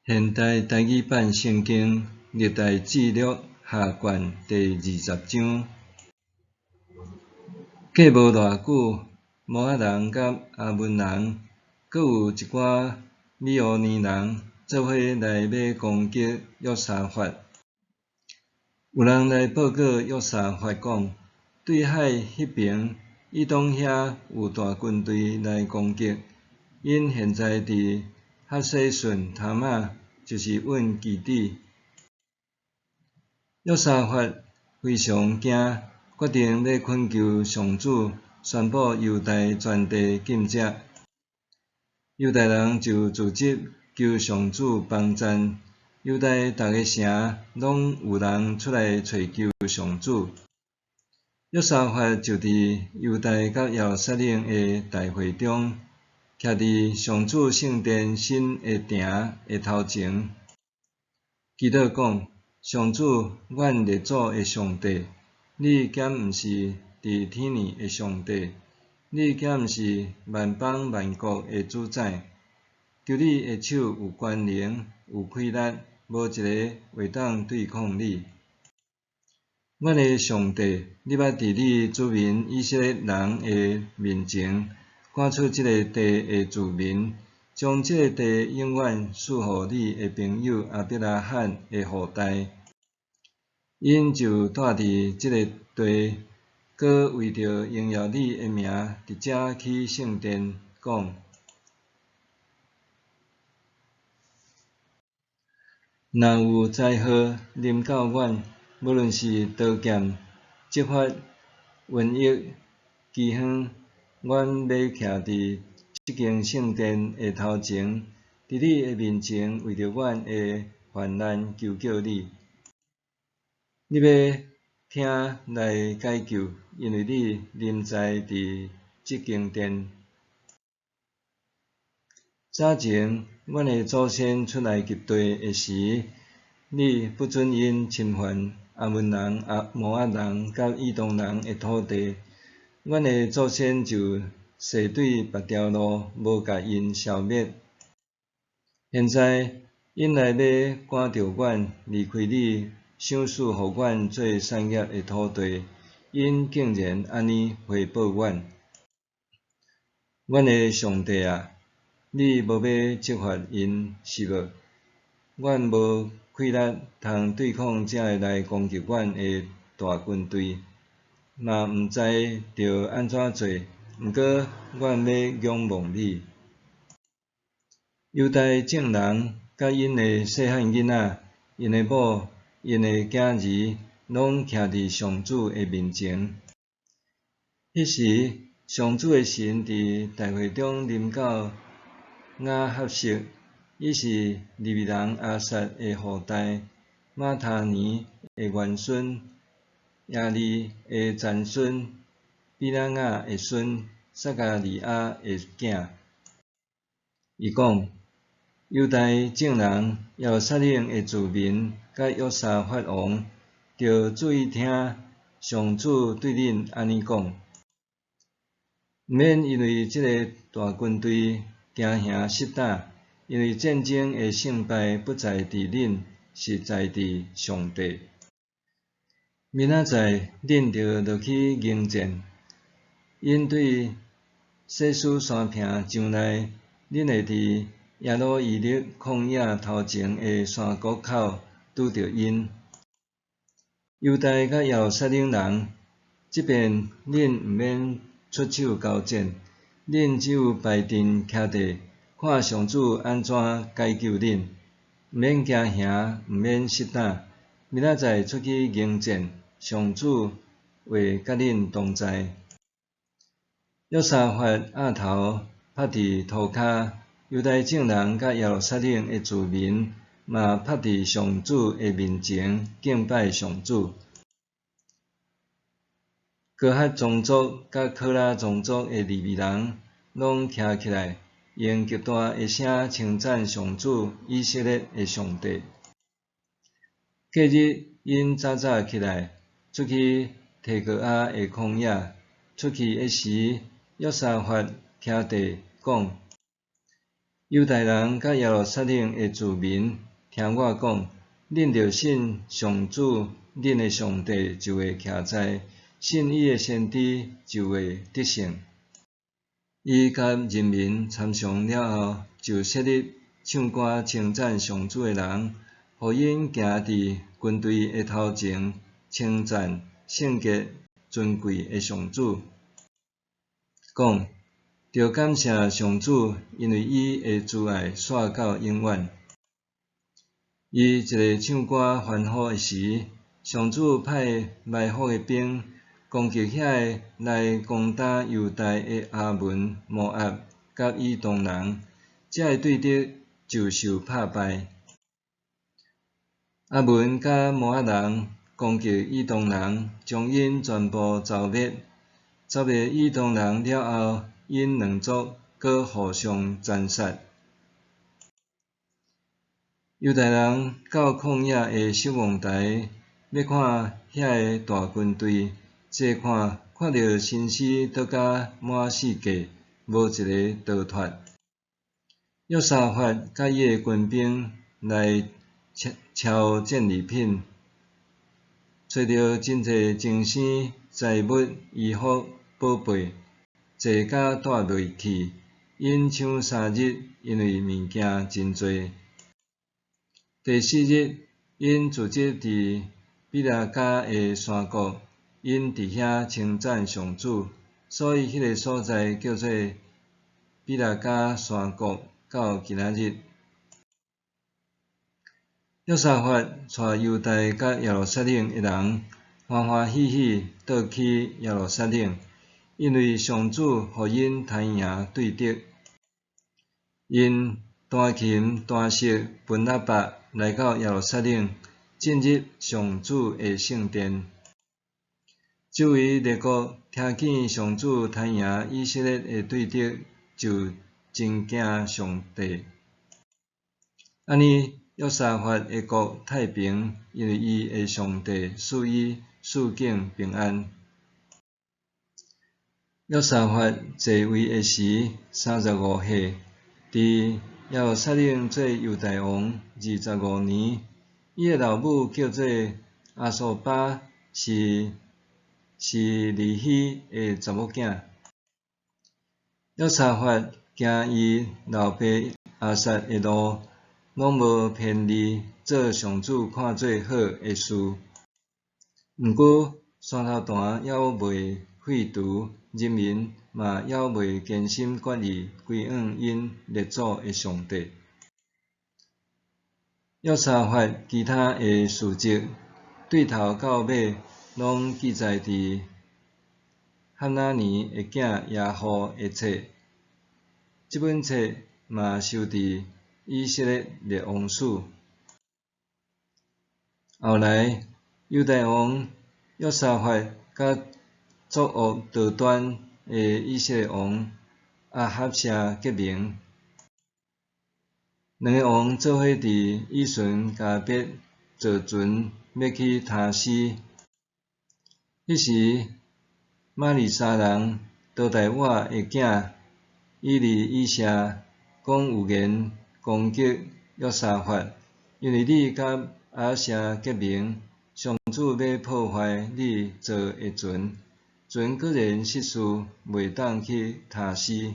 现代台语版圣经历代志录下卷第二十章。过无偌久，摩押人佮亚扪人，阁有一寡米乌尼人做伙来欲攻击约沙法。有人来报告约沙法讲，对海彼爿以东遐有大军队来攻击，𪜶现在伫哈洗逊他玛，就是隐基底。约沙法非常惊，决定欲恳求上主，宣布犹大全地禁食。犹大人就组织求上主帮赞，犹大逐个城拢有人出来揣求上主。约沙法就伫犹大佮耶路撒冷的大会中，徛伫上主圣殿新的埕的头前，祈祷讲：上主，阮列祖的上帝，你敢毋是伫天顶的上帝？你敢毋是万邦万国的主宰？求你的手有权能，有气力，无一个会当对抗你。阮的上帝，你捌伫你子民以色列人的面前，赶出这个地的子民，将这个地永远赐予你的朋友亚伯拉罕的后代。𪜶就住伫这个地，阁为著荣耀你的名，伫遮起圣殿，讲：若有灾祸临到阮，无论是刀剑、责罚、瘟疫、饥荒，阮欲徛伫这间圣殿的头前，伫你的面前，为著阮的患难求叫你。你欲听来解救，因为你临在伫这间殿。早前，阮的祖先出埃及地的时，你不准𪜶侵犯亚扪人、摩押人佮以东人的土地，阮的祖先就踅对别条路，无共𪜶消灭。现在，𪜶来欲赶著阮离开你赏赐予阮做产业的土地，𪜶竟然按呢回报阮。阮的上帝啊，你无欲责罚𪜶是无？阮无气力通对抗这个来攻击阮的大军队，嘛毋知著按怎做。毋过，阮欲仰望你。犹大众人佮𪜶的细汉囡仔、𪜶的某、𪜶的囝儿，拢徛伫上主的面前。彼时，上主的神伫大会中临到雅哈悉，伊是利未人亚萨的后代，马他尼的外孙，耶利的曾孙，比拿雅的孙，撒迦利亚的囝。伊讲：犹大众人、耶路撒冷的子民佮约沙法王，著注意听，上主对恁按呢讲：毋免因为这个大军队惊吓失胆，因为战争的胜败不在伫恁，是在伫上帝。明仔载恁著落去迎战，𪜶对西斯山坪上来，恁会伫耶鲁伊勒旷野头前的山谷口拄著𪜶。犹大佮耶路撒冷人，这遍恁毋免出手交战，恁只有摆阵徛地，看上主按怎解救恁。毋免惊吓，毋免失胆。明仔载出去迎战，上主会佮恁同在。约沙法额头拍伫涂跤，犹大众人佮耶路撒冷的子民嘛拍伫上主的面前敬拜上主。哥哈宗族佮科拉宗族的利未人拢徛起来，用极大的声称赞上主以色列的上帝。隔日，𪜶早早起来，出去提哥亚的旷野。出去的时，约沙法徛地讲：猶大人佮耶路撒冷的住民，聽我講，恁著信上主恁的上帝就會徛在，信伊的先知就會得勝。伊佮人民參詳了後，就設立唱歌稱讚上主的人，予𪜶行佇軍隊的頭前，稱讚聖潔尊貴的上主，講：著感謝上主，因為伊的慈愛紲到永遠。伊一个唱歌歡呼的時，上主派埋伏的兵攻擊遐个來攻打猶大的亞捫、摩押佮以東人，這个對敵就受拍敗。亞捫佮摩押人攻擊以東人，將𪜶全部剿滅。剿滅以東人了後，𪜶兩族閣互相殘殺。猶大人到曠野的守望台，欲看遐個大軍隊，濟看看著身屍倒甲滿四界，無一个逃脫。約沙法佮伊的軍兵來抄戰利品，揣著真濟精生財物、衣服、寶貝，濟甲帶袂去。𪜶搶3日，因為物件真濟。第四日，𪜶聚集佇比拉迦的山谷，𪜶佇遐稱讚上主，所以彼个所在叫做比拉迦山谷，到今仔日。約沙法帶猶大佮耶路撒冷的人，歡歡喜喜倒去耶路撒冷，因為上主予𪜶彈贏對敵。𪜶彈琴、彈瑟、歕喇叭來到耶路撒冷，進入上主的聖殿。周圍列國聽見上主彈贏以色列的對敵，就真驚上帝。按呢，約沙法的國太平，因為伊的上帝賜伊四境平安。約沙法在位的時，35歲，佇耶路撒冷做猶大王25年。伊的老母叫做阿蘇巴，是示利希的查某囝。約沙法行伊老爸亞撒的路，攏無偏離，做上主看做好的事。毋過山頭壇猶未廢除，人民嘛猶未堅心決意歸向𪜶列祖的上帝。約沙法其他的事蹟，對頭到尾，攏記載佇哈拿尼的囝耶戶的冊。這本冊嘛收佇以色列列王史。後來，猶大王約沙法佮作惡多端的以色列王亞哈謝結盟，兩个王做伙佇以旬迦別坐船欲去他施。彼時，瑪利沙人多大瓦的囝以利以謝講預言攻擊約沙法，因為你佮亞哈謝結盟，上主欲破壞你坐的船，船果然失事，袂當去他施。